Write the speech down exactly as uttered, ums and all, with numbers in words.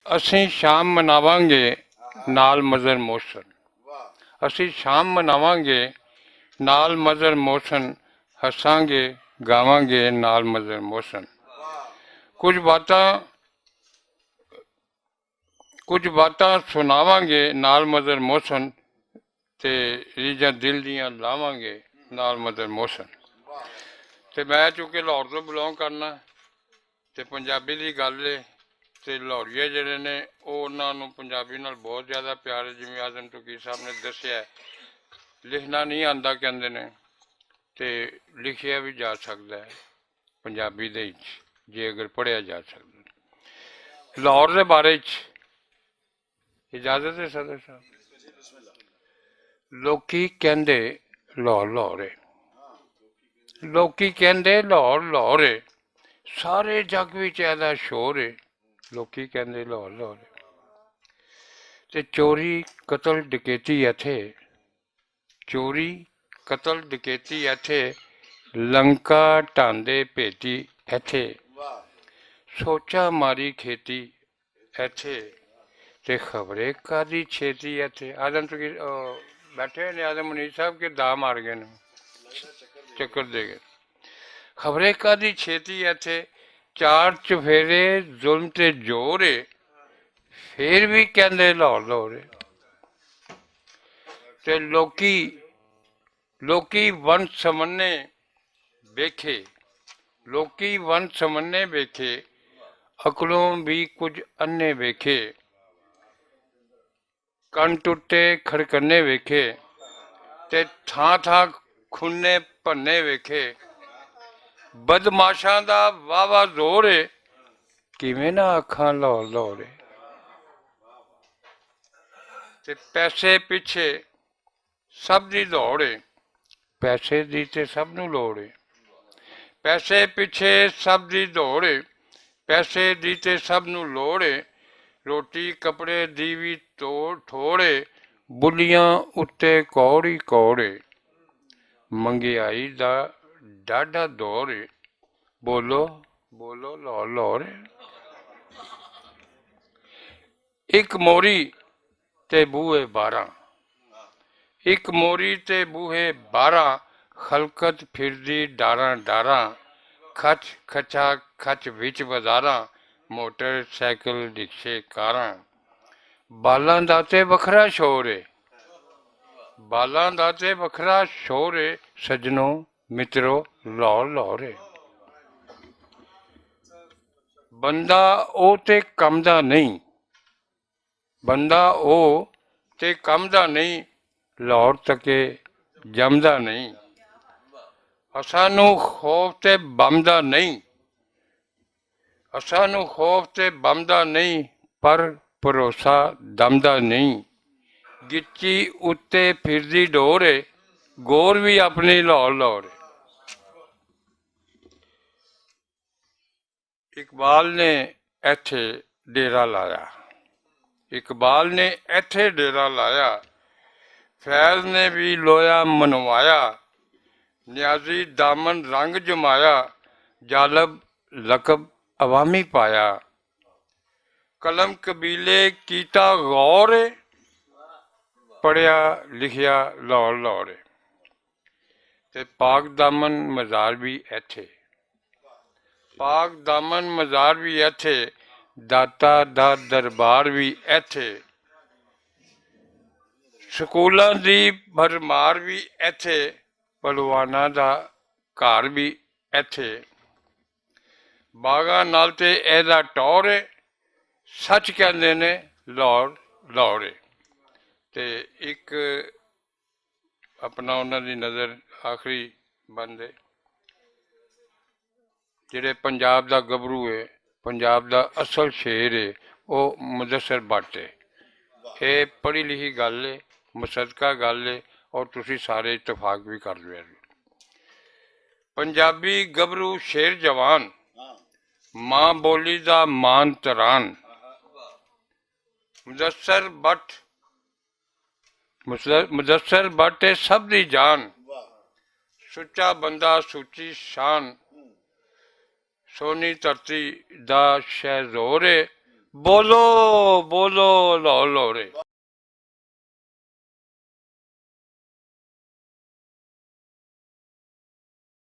اسیں شام مناواں گے نال مظہر محسن۔ اسیں شام مناواں گے نال مظہر محسن، ہساں گے، گاواں گے نال مظہر محسن۔ کچھ باتاں، کچھ باتاں سناواں گے نال مظہر محسن، تے ریجاں دل دیاں لاواں گے نال مظہر محسن۔ تے میں چونکہ لاہور تو بلونگ کرنا، تے پنجابی دی گل ہے، تے لاہوریے جڑے نے، او انہاں نوں پنجابی نال بہت زیادہ پیار ہے۔ جویں اعظم توقیر صاحب نے دسیا ہے، لکھنا نہیں آندا کہندے نے، تے لکھیا بھی جا سکدا ہے پنجابی دے وچ، جے اگر پڑھیا جا سکدا ہے۔ لاہور دے بارے وچ اجازت ہے صدر صاحب؟ لوکی کہندے لاہور لاہور ہے، لوکی کہندے لاہور لاہور ہے، سارے جگ وچ ایدا شور ہے، لوکی کہندے لاہور لاہور ہے۔ تے چوری، قتل، ڈکیتی ایتھے، چوری، قتل، ڈکیتی ایتھے، لنکا ٹاندے پیتی ایتھے، سوچا ماری کھیتی ایتھے، تے خبرے کادی چھیتی ایتھے۔ آدم تو کی، او، بیٹھے نے آدم منیر صاحب کے دا مار گئے نے، چکر دے گئے۔ خبرے کادی چھیتی ایتھے، چار چفیرے ظلم تے جوڑے، پھر بھی کہندے لاہور لاہور ہے۔ تے لوکی، لوکی ون سمنے ویکھے، لوکی ون سمنے ویکھے، اکلوں بھی کچھ انے ویکھے، کن ٹوٹے کھڑکنے ویکھے، تے تھاں تھاں کھنے پنے ویکھے۔ بدماشاں دا واہ واہ زور ہے، کیویں نہ اکھاں لاہور لاہور ہے۔ تے پیسے پیچھے سب دی دوڑ ہے، پیسے دی تے سب نوں لوڑ ہے۔ پیسے پیچھے سب دی دوڑ ہے، پیسے دی تے سب نوں لوڑ ہے۔ روٹی کپڑے دی وی توڑ تھوڑ ہے، بلیاں اُتے کوڑ ہی کوڑ ہے۔ منگیائی دا ڈاڈھا دور ہے، بولو، بولو، لاہور لاہور ہے۔ اک موری تے بوہے باراں، اک موری تے بوہے باراں، خلقت پھردی ڈاراں ڈاراں، کھچ کھچا کھچ وچ بازاراں، موٹر سائیکل رکشے کاراں۔ بالاں دا تے وکھرا شور ہے، بالاں دا تے وکھرا شور ہے، سجنو مترو، لاہور لاہور ہے۔ بندہ او تے کم دا نہیں، بندہ او تے کم دا نہیں، لاہور تکے جمدا نہیں۔ اسانوں خوف تے بم دا نہیں، اسانوں خوف تے بم دا نہیں، پر بھروسہ دم دا نہیں۔ گچی اُتے پھردی ڈور ہے، گور وی اپنی لاہور لاہور ہے۔ اقبال نے ایتھے ڈیرہ لایا، اقبال نے ایتھے ڈیرہ لایا، فیض نے بھی لویا منوایا، نیازی دامن رنگ جمایا، جالب لقب عوامی پایا۔ قلم قبیلے کیتا غور، پڑھیا لکھیا لاہور لاہور۔ تے پاک دامن مزار بھی ایتھے، پاک دامن مزار بھی ایتھے، داتا دا دربار بھی ایتھے، سکولاں دی بھرمار بھی ایتھے، پلواناں دا گھر بھی ایتھے۔ باغاں نال تے ایدا ٹور ہے، سچ کہندے نے لاہور لاہور ہے۔ تے اک اپنا انہاں دی نظر آخری بند ہے، جڑے پنجاب دا گبرو ہے، پنجاب دا اصل شیر ہے، او مدثر بٹ ہے۔ اے پڑھی لکھی گل ہے، مصدقہ گل ہے، اور تسی سارے اتفاق بھی کر لیا۔ پنجابی گبرو شیر جوان، ماں بولی دا مان تران۔ مدثر بٹ، مدثر، مدثر بٹ ہے سب دی جان، سچا بندہ سچی شان۔ سونی دھرتی دا شہزور ہے، بولو، بولو، لاہور لاہورے۔